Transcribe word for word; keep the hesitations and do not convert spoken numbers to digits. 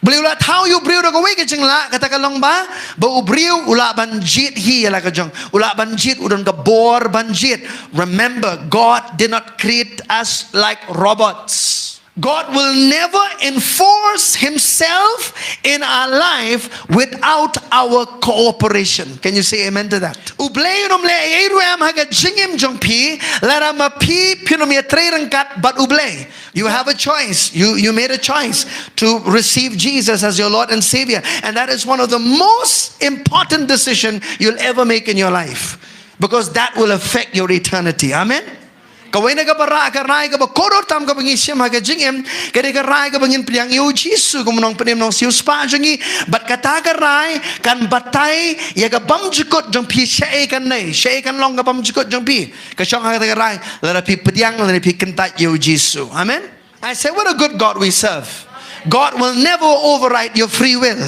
Balei u la thaw ïa u briew da kawei ka jinglah? Kata ka long ba, ba u briew u lah ban jied hi ïa la ka jong. U lah ban jied, u don ka bor ban jied. Remember, God did not create us like robots. God will never enforce himself in our life without our cooperation. Can you say amen to that? U Blei un ym leh ei ruh em ha ka jingim jong phi, lada ma phi phin ym ïatrei ryngkat bad u Blei. You have a choice. You, you made a choice to receive Jesus as your Lord and Savior. And that is one of the most important decision you'll ever make in your life. Because that will affect your eternity. Amen? Kawei na kaba rah, ka rai kaba kordor tam kaba ngi shim ha ka jingim, ka dei ka rai kaba ngin pdiang ïa u Jisu kum u nongpynim nongsiewspah jong ngi. Bad kata ka rai kan batai ïa ka bymjukut jong phi, shaei kan dei, shaei kan long ka bymjukut jong phi. Ka shong ha kata ka rai, lada phi pdiang, lada phi kyntait ïa u Jisu. Amen? I say, what a good God we serve. God will never override your free will.